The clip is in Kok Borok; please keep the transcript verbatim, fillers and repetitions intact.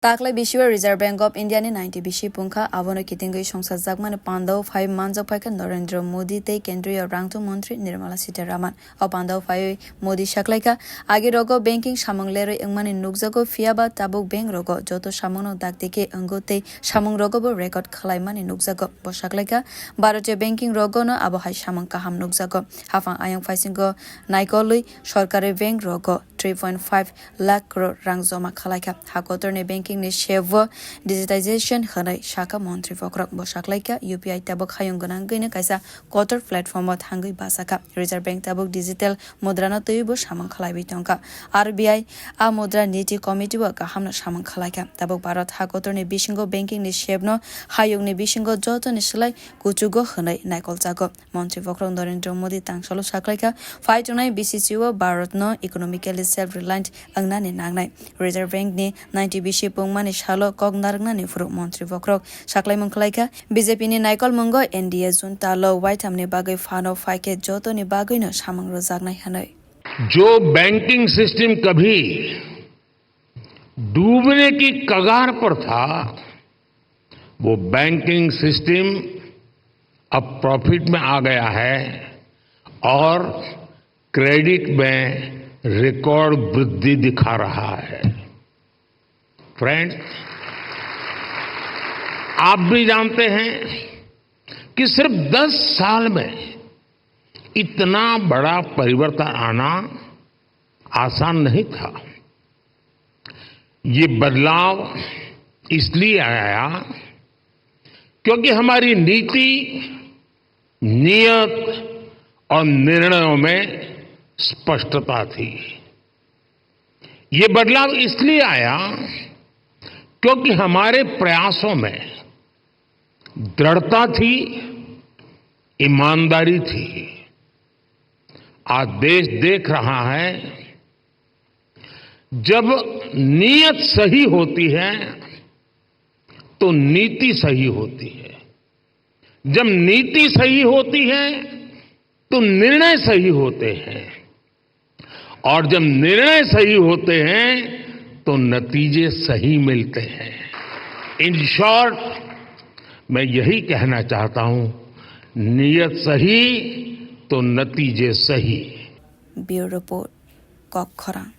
Taklai bisi o Reserve Bank of India ni ninety bisi pungkha, abono kitingwi songsajakmani pandao phai manjak phaikha Narendra Modi tei Kendriya Rangchung Montri Nirmala Sitharaman. O pandao phaiwi Modi saklaikha, agi rogo banking samung lerwi wngmani nukjago, phiyaba tabuk bank rogo joto samungno dakti khe wngo tei samung rogobo record khwlaimani nukjago. Bo saklaikha, Bharatiya banking rogono abo hai samung kaham nukjago. Haphang ayang phaisingo naikolwi sorkari bank rogo three point five lakh crore rang joma khwlaikha. Ha kotorni banking ni sebo digitization hwnwi sakha montri bokhorok. Bo saklaikha, U P I tabuk hayung gwnangwino kaisa kotor platform o thangwi bachakha. Reserve Bank tabuk digital mudrano twibo samung khlaiwi tongkha. R B I a mudra niti committee o kahamno samung khlaikha. Tabuk Bharat ha kotorni bisingo banking ni sebno hayungni bisingo jotoni slai kuchugo hwnwi naikoljago. Montri bokhorok Narendra Modi tangsalo saklaikha, phai tongnai B C C o Bharatno economically self-reliant wngnani nangnai. Reserve Bank ni ninety bisi pungmani salo kok narwknani phuru montri bokhorok saklaimung khlaikha, B J P ni naikolmungo N D A junta lo waithamni bagwi phano phaikhe jotoni bagwino samung rwjaknai hwnwi. जो banking system कभी डूबने की कगार पर था, वो banking system अब प्रॉफिट में आ गया है और क्रेडिट में रिकॉर्ड वृद्धि दिखा रहा है। फ्रेंड्स, आप भी जानते हैं कि सिर्फ दस साल में इतना बड़ा परिवर्तन आना आसान नहीं था। ये बदलाव इसलिए आया क्योंकि हमारी नीति, नियत और निर्णयों में स्पष्टता थी। ये बदलाव इसलिए आया क्योंकि हमारे प्रयासों में दृढ़ता थी, ईमानदारी थी। आज देश देख रहा है, जब नीयत सही होती है तो नीति सही होती है, जब नीति सही होती है तो निर्णय सही होते हैं, और जब निर्णय सही होते हैं तो नतीजे सही मिलते हैं। इन शॉर्ट, मैं यही कहना चाहता हूं, नीयत सही तो नतीजे सही। Bureau Report, Kokkhorang.